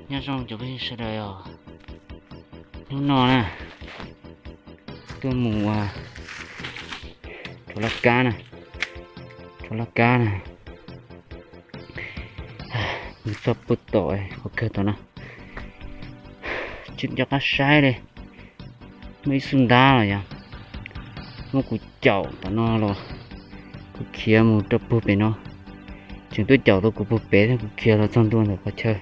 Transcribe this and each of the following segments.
Nyob zoo cov phooj ywg sawv daws os, hnub no na, tuaj mus ua rau laj kab na, rau laj kab na, mus txog puag tom qhov kawg tom no, tsis nco qab saib li. Muaj ib xub ntab los yog muab kuv caum tom no los kuv khiav mus rau puag pem no, tseem tuaj caum tau kuv puag pem thiab kuv khiav los txog ntua ntawm qhov chaw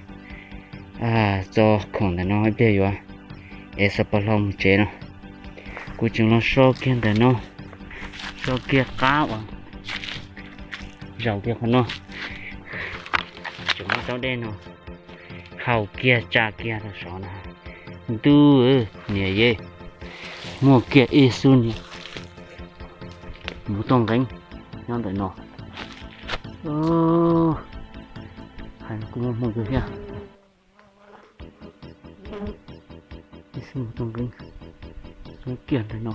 txo khoom ntawm no ib pliag yuav ev xa pas hlau mus tsev no. Kuv tseem los so kiag ntawm no, so kiag qab uas zaum kiag qhov no, tseem muab taub dej no haus kiag tsa kiag rau saud na. Ntuj, niam yej, muaj kiag ib xub niag mus toj nqeeb nyob ntawm no. Hais kuv muaj hmoo kawg thiab. Ib xub mus toj nqeeb nyob kiag ntawm no.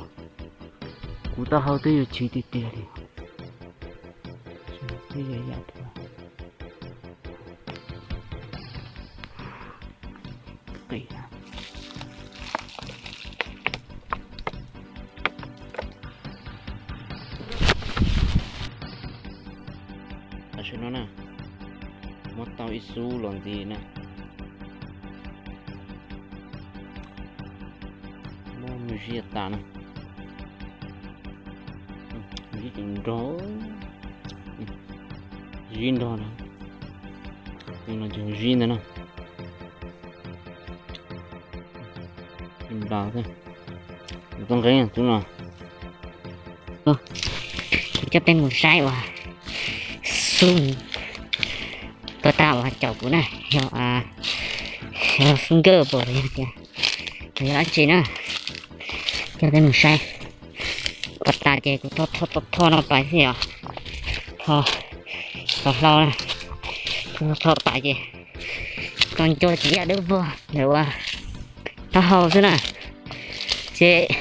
Kuv taub hau twb yuav chiv tiag tiag li. Twb yam yam Tam sim no na, muab tau ib xub los ntxiv na. Muab me zib tas na. Zib nrog, zib nrog na. No ces zib ntawd na. Nplas, tau nqeeb tus no. Kuv coj peb mus saib uas xub puag ta uas caum kuv na, yog, yog xub nkawj pom los yog tias yog dab tsi na. Coj peb mus saib. Pas tas ces kuv thoj thoj thoj no pais xwb os. Thoj, thoj hlau na, thoj thoj pais ces tau nco tsis yaj dawb vog ntawm ua taub hau xwb na. Ces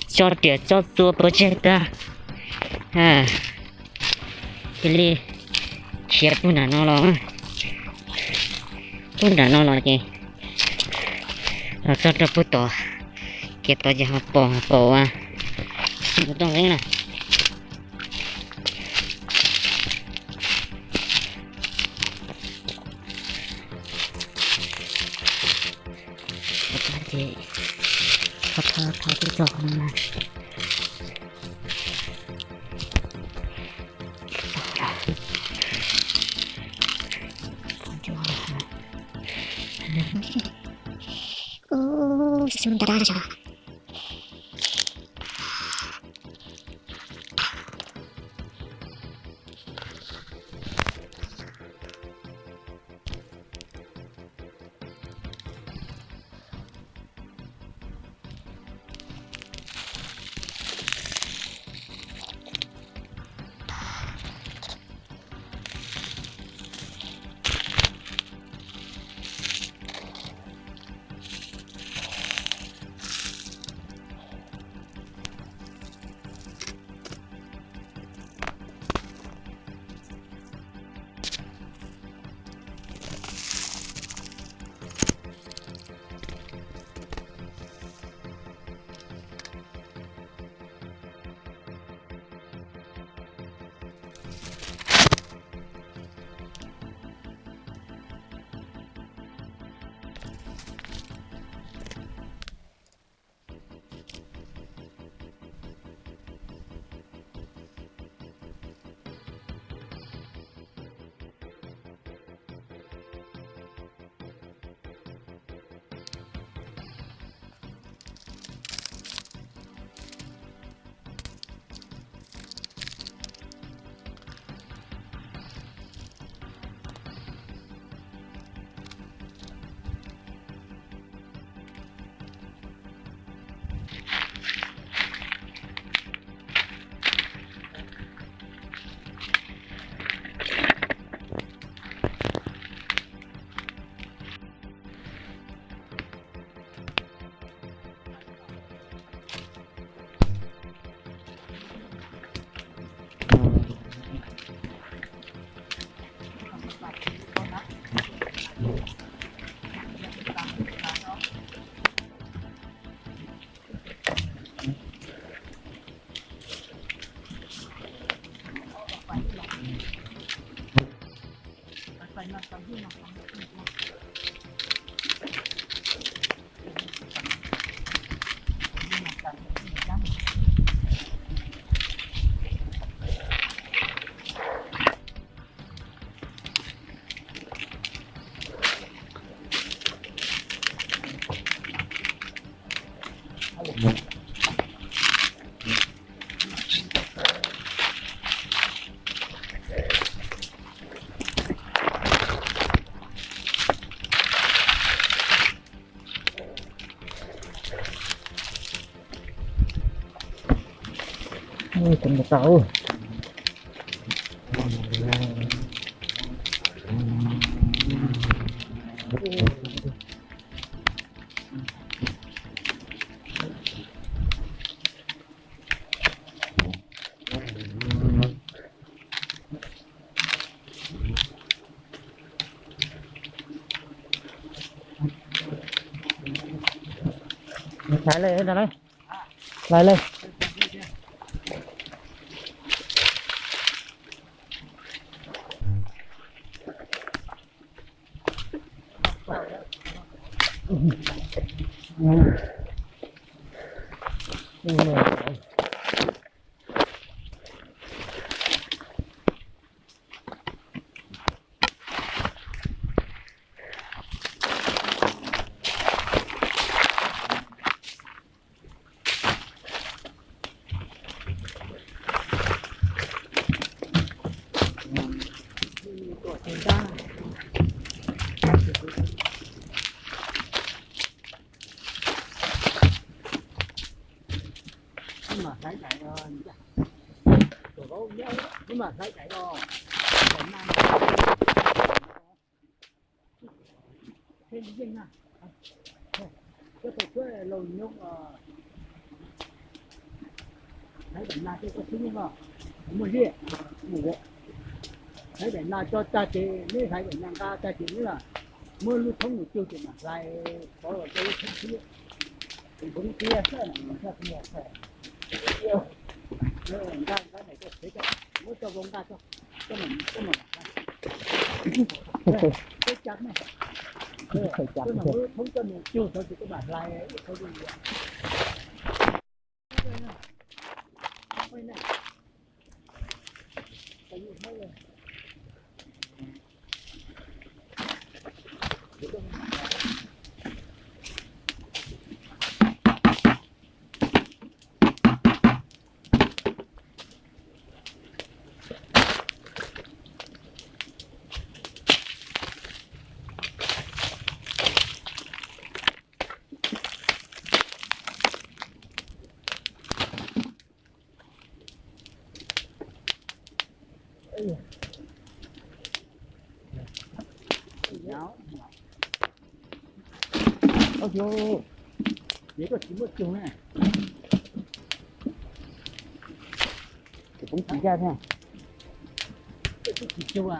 tso riam tso txuas pov tseg tag. Cia li khiav puag nram no los, puag nram no los ces los txog rau puag tom kev tod ces ho pom ho pom ua xub mus toj nqeeb na. Ces thov thov thov twb txog qhov no na. Ub, xub ntab zog. Hlais li, hlais li. Hlais daim nas tej koj xwb no, muaj liaj, hlais daim nas tso tag ces neb hlais daim nas nqa tag ces neb los muab lub thoob mus cug ces mam hlais, pov los rau lub thoob xwb. Ces kuv tias xwb, nqa nqa daim koj muab tso vau nqa tso, koj mam, koj mam hlais. Peb cov ne, koj mam muab lub thoob coj mus cug tso ces koj mam hlais ib qho li. Ces koj tsis muaj cug na. Ces kuv tsis ncaj thiab. Koj tsis cug a.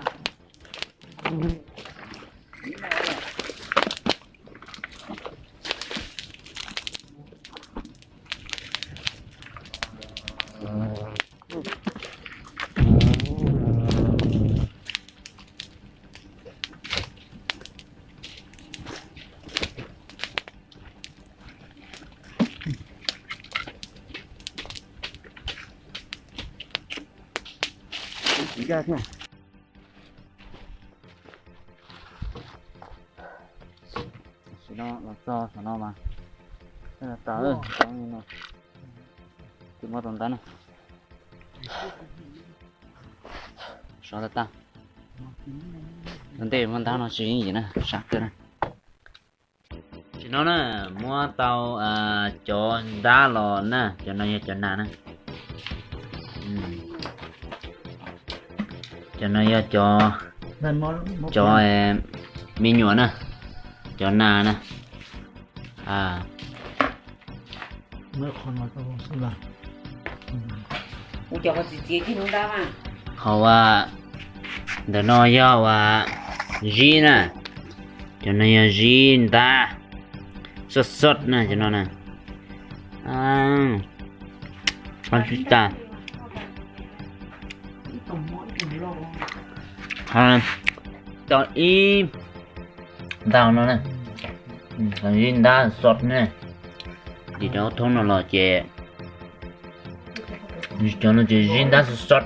Tsis ncaj thiab. Tam sim no los txog saum no mas, tawm no, tsis muaj tus ntab na. Sov tag tag. Ua ntej muaj ntab no tsis yeej yim na, sab kawg na. Tam sim no na, muab tau cov ntab los na, cov no yog cov nas na. Cov no yog cov, cov me nyuam na, cov nas na. Qhov uas ntawm no yog uas zib na, cov no yog zib ntab, xoj xoj na, cov no na. Qab tsis tas. Tau ib ntau no na, zib ntab sot ne. Dim rau thoob no los ces, cov no ces zib ntab sot sot.